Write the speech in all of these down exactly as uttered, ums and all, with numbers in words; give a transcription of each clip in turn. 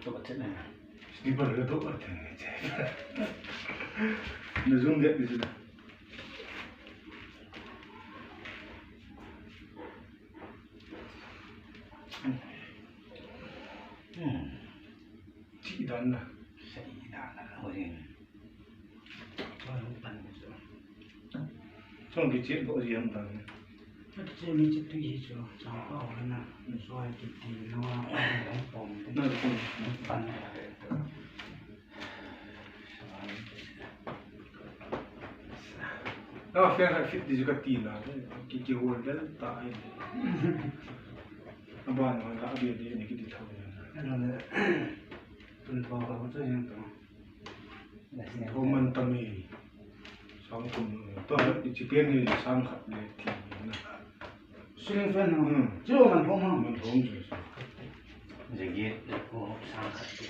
Toh che na. Slipper le toh che na che. Na zoom de bi da. Hmm. Chi dan na. Chi dan na. Oi. Chong kichep bo ji ham ta. Kichep mi chep tu hi chu, chang pa ho na. Soi kiti na wa, pom te. Na ko. Pan. Na fe ha fit di ka ti na. Ki ki hol del ta ai. Aban ho la abi de ni ki di thau. Ano le. Tun pa ka ko chu yang to. Ko man tam e. Sang kum. To, i chi pen ni sang khat le ti na. Ceiling fan na. Hmm. Chi lo man hom ha. Man hom chu. Jagi ko sang khat ti.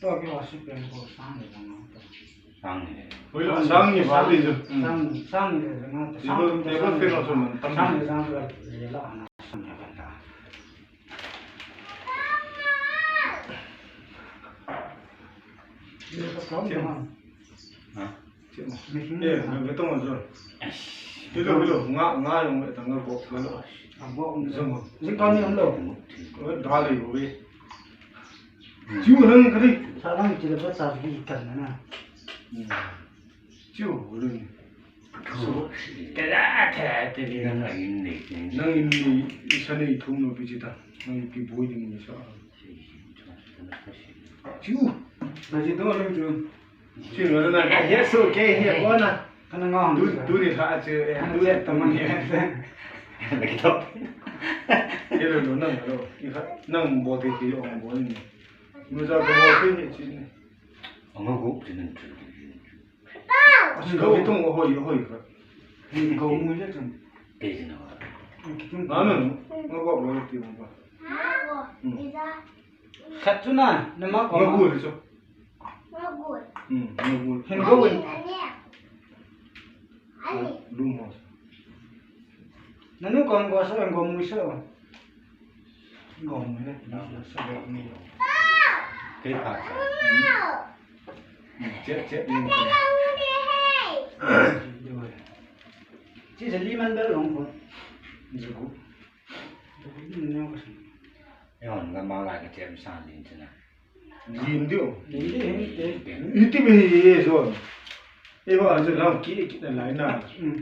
To ki wa si pen ko sang le na. Sang ni. Hoi lo sang ni ba li chu. Sang, sang ni le na. Table, table fan lo chu man tam. Sang ni sang le la na. Sang ni ban da. Ha? Eh, me, me tong jo. Hello, hello. Nga, nga jong me tong go. Hello. Jong. Jing kani hello. Dal le bo be. Ju nang kari. Sa nang chi le ba sa ki kan na. Ju ring. So, te da, te, te, ni nang in ni. Nang in ni, i sa ni thum no pi chi ta. Nang pi boi ding ni sa. Chu. Ba ji do lo chu. Chu lo na. Eh, yes, okay, here, bona. Kana nga. Tu, tu ni ha chu, eh, tu ni ta man. Hello, lo nang lo. I ha, nang bo te ki ong bo ni. Mu ja ko bo te ni chi ni. Ong go chi ni chu. Asi ka hitung o hoi, o hoi ka. Ni ko mu le chun. Ke jin na. Kitung. Na na, na ko bo ti mo ba. Hmm. Khat chu na, na ma ko. Na ko le chu. Hmm, na ko. Hin ko win. Lu mo. Nanu ko ko so ko mu so. Ko mu le, so ko mu. Ke pa. Che, che, ni. Chi jali man bel long ko. Jagu. Jagu ni ne ko. Yon ga ma la ke che sa lin chena. Lim diu. Lim diu, lim diu. Iti be ye so. E ba ju lam ki ki na lai na. Hmm.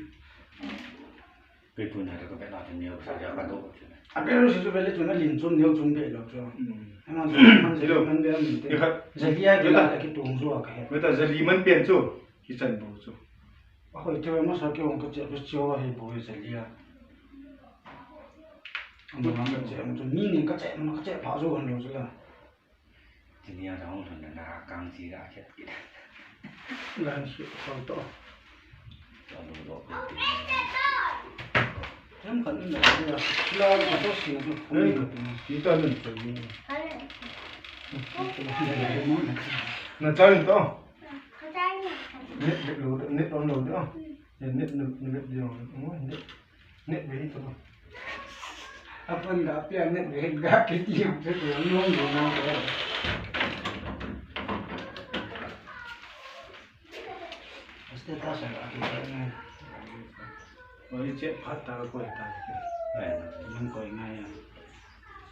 Pe pu na ka be na te neo sa ja ka do. A be ro si ju be le chu na lin chun neo chun be lo chu. Hmm. Ana ju man ju man be min te. Ni kha. Jali a ki la ki tung ju a ka he. Me ta jali man pen chu. Ki chan bo chu. A hoi te ma sa ki ong ka che pe chu he bo jali a. Ama ka che ma chu ni ni ka che ma ka che pha ju han lo chu la. Tini a hong thon na kang chi ga khet kit. Ngan su hong to. To do do. Jam khan na ya. La ka to si na. Ni ta nun to ni. Na cha ni to. Net lo, net on lo de. Net, net, net, net. Net ve to. Apun da pia net ve ga ke ti ang pe ko long lo na ko. Status a ke na. Oi che phat ta ko ta. Ai, nang koi ngai ya.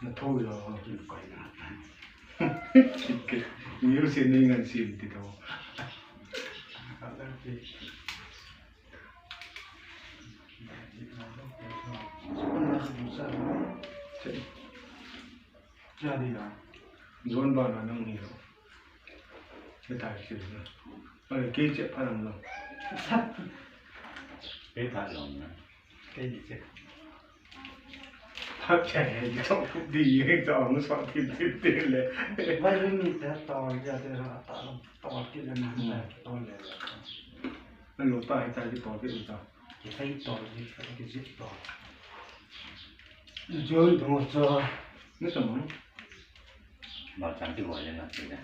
Na tho yo. Kin koi na. Music ni ngan sim ti to. John ba na nang ni lo. Ke ta ki na. Ale ke che pa nang lo. Ke ta lo na. Ke ni che. Hap cha he, di to, di ye to, ang so ti ti ti le. Ba ni ni ta to, ya te ra ta lo, to ti le na, to le. Ang lo ta, ta di to ti ta. Ki tai to, di ki ji to. Joi to cho. Ni sa mo? Ba chan ti wa le na ti le.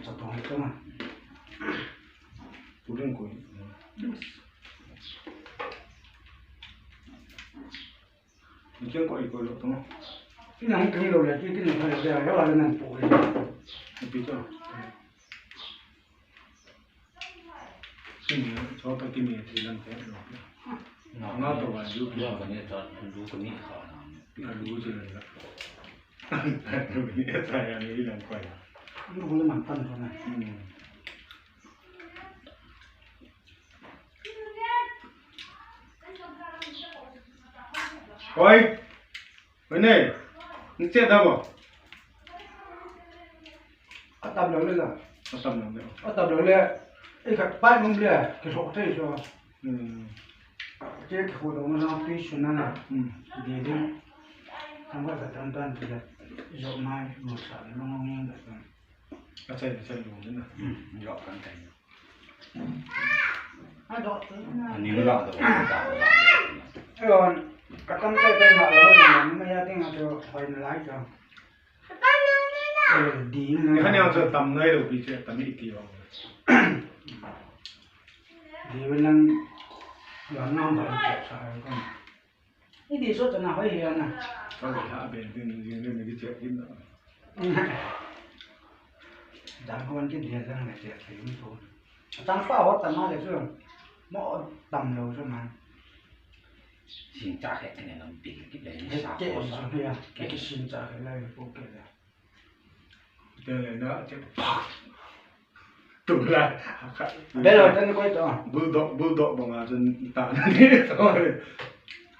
Cho to to na. Pu len ko. Ni ken ko i ko lo to. Ina hung keng lou le, ki kin lou le, ya la le nan po le. Pi to. Kin to to ki me ti lan te lo. Na to wa ju. Ya ka ni ta du ka ni kha na. Na du ju le. Du ka ni ta ya ni lan ko ya. An du le man tan to na. Oi. Oi ne. Ni che da bo. Atam lou le la. Atam lou le. Atam lou le. Ei khat pai mum le. Ke sok te so. Hmm. Ke ke ho dong na pi su na na. Hmm. De de. Tang ba ka tan tan de. Zo mai mo sa le mo ngong da. Achai, achai lou na. Hmm. Zo kan kai. Ani la do. Ayon, katam tai tai ma lo, ma ya ting a to hoi na lai to. Eh, di na. Ni han yang so tam nai lo pi che tam i ti lo. Di wen lang, wen lang ba che sa ko. Ni di so ta na hoi hi na. Ka ha ben din din ni ki che din na. Dan ko wan ki dia lang na che ke ni to. Tang pa ho ta ma le so. Mo tam lo so ma. Sin cha ke ne lam pin ki le ni sa ko sa. Ya, ke sin cha ke la ko ke la. Te le na che pa. Tu la. Belo tan koi to. Bulldog, bulldog bang a chun ta ni to.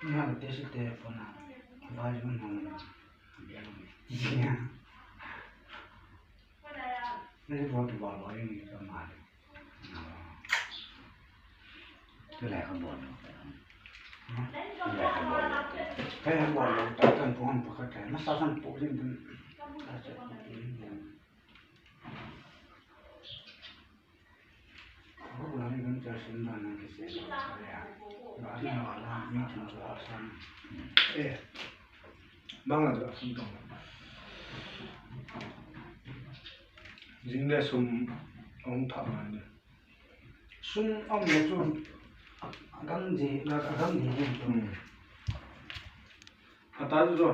Na te si te ko na. Ba ju na. Belo. Ya. Ni bo tu ba lo ni ka ma. Tu la ka bo no. Tu la ka bo no. Ka ya bo lo ta kan ko an pa ka ta. Na sa san po din din. Ka sa po din din. Mang a dua sum tong. Jing le sum ong tha man de. Sum ong le chu a gang ji, a gang ji ji chu. Hmm. Ata chu